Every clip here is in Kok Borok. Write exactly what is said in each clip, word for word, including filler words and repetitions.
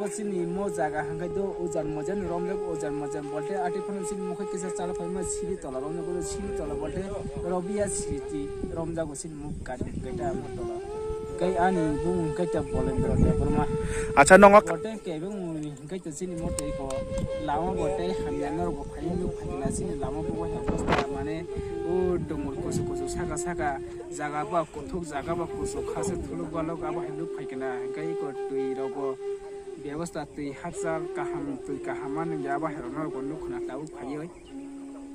Chini mo jaga hwnkhe do ujan mojan romjak, ujan mojan bolte ati phano chini mokhe kisa chala phaima siri tola romjak, siri tola bolte Robia siri romjago chini muk kari hwnkhe ta mo tola. Kai ani bung hwnkhe ta Bolendra Debbarma. Acha, nongo. Bolte kebeng muni hwnkhe ta chini mo tei ko lama bolte hamya norok bo phai nuk phaikna chini lama bo hai bosta mane o dongol kusu kusu saka saka jaga ba kuthuk jaga ba kusu khase thuluk balok abo hai nuk phaikna hwnkhe iko twi rok bo bebosta twi hachal kaham twi kaham mani ya ba herok norok bo nukhuna tabuk phaiwi.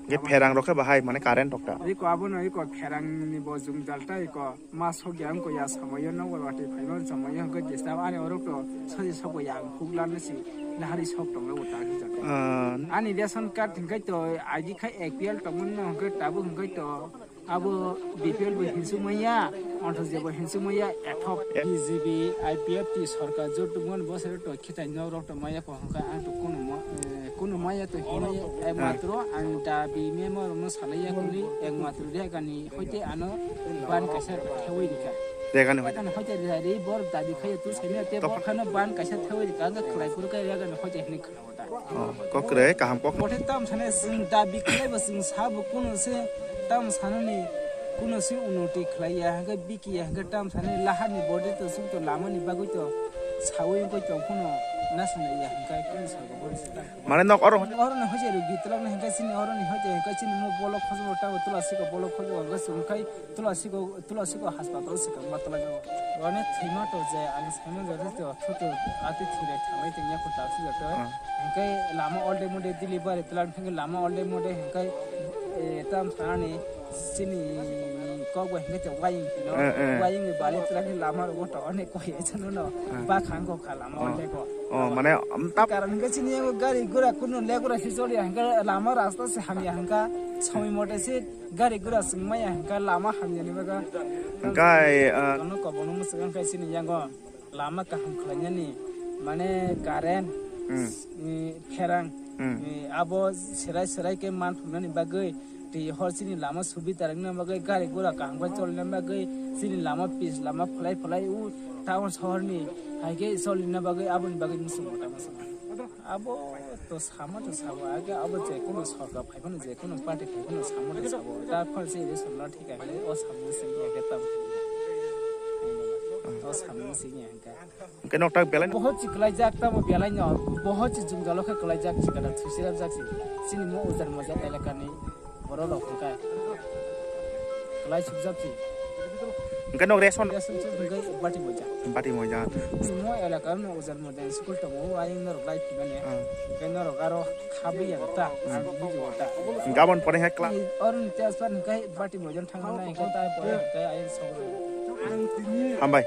Ge pherang rok khe bahai mane current rok ta. Iko abono iko pherang ni bo jung jalta iko ma sok ya wngko ya samoyo no watwi phaima samoyo hwnkhe jesa ani orok to sosi sokbo ya hukla no si nahari sok tong lo ta hijak. Ah. Ani ration card hwnkhe to I D khai A P L tongmani no hwnkhe tabuk hwnkhe to Abo B P L bo hinsuk maya, onthok jebo hinsuk maya, ethok. Eh. B J P, I P F T sorkar jotmon bosor to khitai no rok to maya ko hwnkha ang to kunu mo-, eh, kunu maya to hini ekmatro ang dabi memo rok no salai ya kuli ekmatro rega ni hoite ano ban kaisa thewi rika. Rega ni hoite. Ano hoite rega ri bor dabi khai tu sene te bor khano ban kaisa thewi rika ang khlai kuru kai rega ni hoite hini khana. Oh, kok kwrwi, kaham kok. Bote tam sane chwng dabi khlai bo chwng sabo kuno se tam sanani kuno se unoti khlai ya, hwnkhe biki ya, hwnkhe tam sane lahani bote to chwng to lamani bagwi to sawi wngkhe tong phano nasna ya, hwnkhe kuno sabo bote se tam. Mane nok oro? Oro ni hoje ri bitlak ni hwnkhe chini oro ni hoje hwnkhe chini mo bolok khojmo tabo tula siko bolok khojmo hwnkhe chwng khai Tulasi ko, tulasi ko hospital si kang matla jo. Wane thima to je ang sama jare to thutu ati thire thangai tengya ko taksi joto. Hmm. Hingkai lama all day mode delivery tlang hingkai lama all day mode hingkai, eh, tam thani sini kok ba hingkai to waying no. Eh, eh. Waying ni bali tlang lama ro to one ko ye chano no. Hmm. Ba khang ko kha lama all day ko. Oh, mane, um, tap- Karon hingkai sini gari gura kuno le gura si choli hingkai lama rasta si hamya hingka sami mode si Gari gura swng maya hwnkha lama hamyani bagwi. Hwnkha, eh, ah, kono kobono mwswk wngkha chini yango lama kaham khlainani, mane current, Hmm. eh, pherang, Hmm. eh, abo serai serai khe man thumnani bagwi, tei hor chini lama subida rwngna bagwi, gari gura kaham khe cholna bagwi, chini lama pis lama phlai phlai o town sohorni hai khe cholna bagwi, aboni bagwi mwswk mota mwswk. Abo to sama to sabo, age abo je kono sorkar phai phano je kono party phai phano sama to sabo. Ta phano se election no thik hai o samo se ya ke tam. O samo se ya ke. Ke nok tak belai. Bohot chi kelai jak ta bo belai no. Bohot chi jung jalo khe kelai jak chi kada thusirap jak chi. Chini mo ujar mojar elaka ni. Borok rok hwnkhe. Kwlai sukjak si. Hwnkhe nok ration? Ration suk hwnkhe bati moja. Bati moja. Mo elaka no ujan moja school tongo, ayang norok lai phimani. Hmm. Hwnkhe norok aro khabwi ya ta, ang buji ya ta. Gabon pore hai kla- Ni oroni tei aspan hwnkhe bati moja thangna hwnkhe ta pore hwnkhe ayang sokro. Hambai.